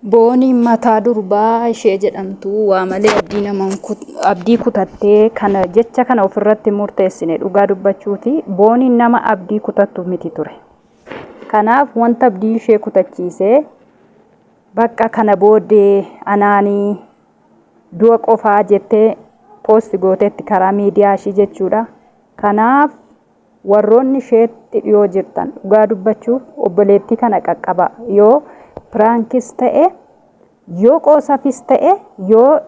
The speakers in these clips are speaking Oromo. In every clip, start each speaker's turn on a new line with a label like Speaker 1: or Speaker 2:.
Speaker 1: Booniin mataa durbaa ishee jedhamtu waa malee abdii nama abdii kutattee kana jecha kana ofirratti murteessine dhugaa dubbachuuti. Booniin nama abdii kutattu miti ture. Kanaaf wanta abdii ishee kutachiisee bakka kana booddee anaanii du'a qofaa jettee poosti gooteetti karaa miidiyaa ishii jechuudha. Kanaaf Warroonni isheetti dhiyoo jirtan dhugaa dubbachuuf obboleettii kana qaqqabaa. Yoo piraankis ta'e, yoo qoosafis ta'e, yoo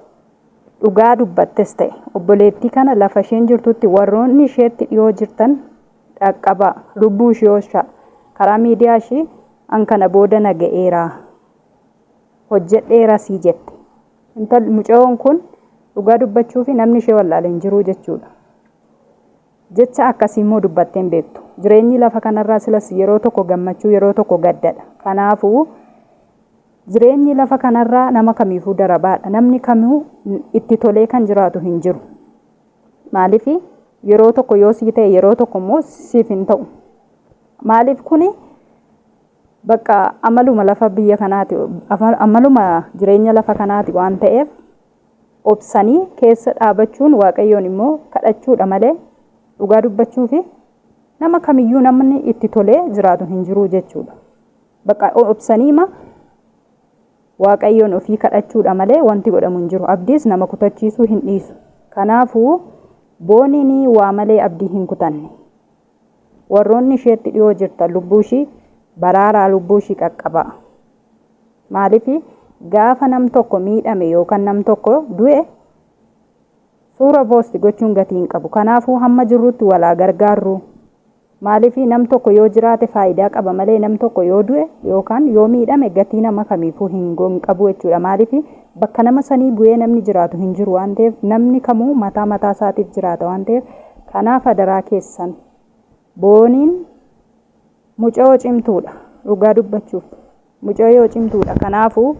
Speaker 1: dhugaa dubbattes ta'e obboleettii kana lafa isheen jirtutti warroonni isheetti dhiyoo jirtan dhaqqabaa. Lubbuu ishee oolchaa. Karaa miidiyaa ishii an kana booda na ga'eera. Hojjedheerasii jette. Intalli mucayoon kun dhugaa dubbachuufi namni ishee wallaale hin jiru jechuudha. Jecha akkasii immoo dubbattee hin beektu. Jireenyi lafa kanarraa silas yeroo tokko gammachuu yeroo tokko gaddadha. Kanaafuu jireenyi lafa kanarraa nama kamiifuu darabaadha. Namni kamuu itti tolee kan jiraatu hin jiru. Maaliif yeroo tokko yoo sii ta'e yeroo tokko immoo siif hin ta'u. Maaliif kuni bakka amaluma lafa biyya kanaati amaluma jireenya lafa kanaati waan ta'eef obsanii keessa dhaabachuun Waaqayyoon immoo kadhachuudha malee dhugaa dubbachuufi nama kamiyyuu namni itti tolee jiraatu hin jiru jechuudha. Bakka obsaniima Waaqayyoon ofii kadhachuudha malee wanti godhamu hin jiru. Abdiis nama kutachiisuu hin dhiisu. Kanaafuu Booniin waa malee abdii hin kutanne. Warroonni isheetti dhiyoo jirtan lubbuu ishii baraaraa lubbuu ishii qaqqabaa. Maaliif gaafa nam tokko miidhame yookaan nam tokko du'e suura poosti gochuun gatii hin qabu. Kanaafuu hamma jirrutti wal haa gargaarru. Maaliif nam tokko yoo jiraate faayidaa qaba malee nam tokko yoo du'e yookaan yoo miidhame gatii nama kamiifuu hin qabu jechuudha. Maaliif bakka nama sanii bu'ee namni jiraatu hin jiru waan ta'eef namni kamuu mataa mataa isaatiif jiraata waan ta'eef kanaaf adaraa keessan Booniin mucayoo cimtuudha dhugaa dubbachuuf mucayoo cimtuudha kanaafuu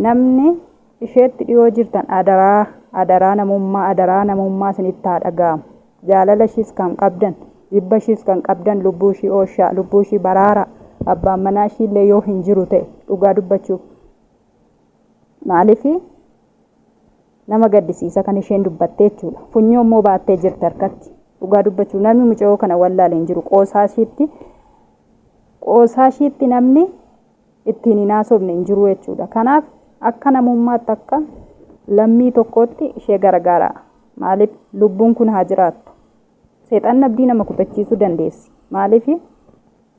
Speaker 1: namni isheetti dhiyoo jirtan adaraa adaraa namummaa adaraa namummaa isinitti haa dhaga'amu jaalala ishiis kan qabdan jibba ishiis kan qabdan lubbuu ishii ooshaa lubbuu ishii baraara abbaan manaa ishiillee yoo hin jiru ta'e dhugaa dubbachuuf maaliif Nama gaddisiisa kan isheen dubbatte jechuudha. Funyoo immoo baattee jirti harkatti. Dhugaa dubbachuu namni mucayoo kana wallaale hin jiru. Qoosaa ishiitti qoosaa ishiitti namni ittiin hin haasofne hin jiru jechuudha. Kanaaf akka namummaatti akka lammii tokkootti ishee gargaaraa. Maaliif lubbuun kun haa jiraattu. Seexanni abdii nama kutachiisuu dandeessi. Maaliif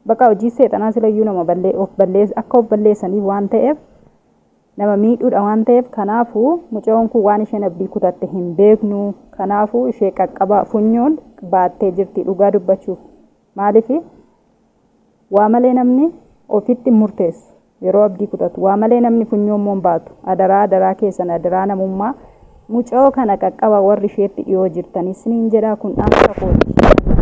Speaker 1: bakka hojii seexanaa silayyuu nama ballee of balleess akka of balleessaniif waan ta'eef nama miidhuudha waan ta'eef kanaafuu mucayoon kun waan isheen abdii kutatte hin beeknu kanaafuu ishee qaqqabaa funyoon baattee jirti dhugaa dubbachuuf maaliif waa malee namni ofitti hin murteessu yeroo abdii kutatu waa malee namni funyoo immoo hin baatu adaraa adaraa keessan adaraa namummaa mucayoo kana qaqqaba warri isheetti dhiyoo jirtan isiniin jedhaa kun dhaamsa kooti.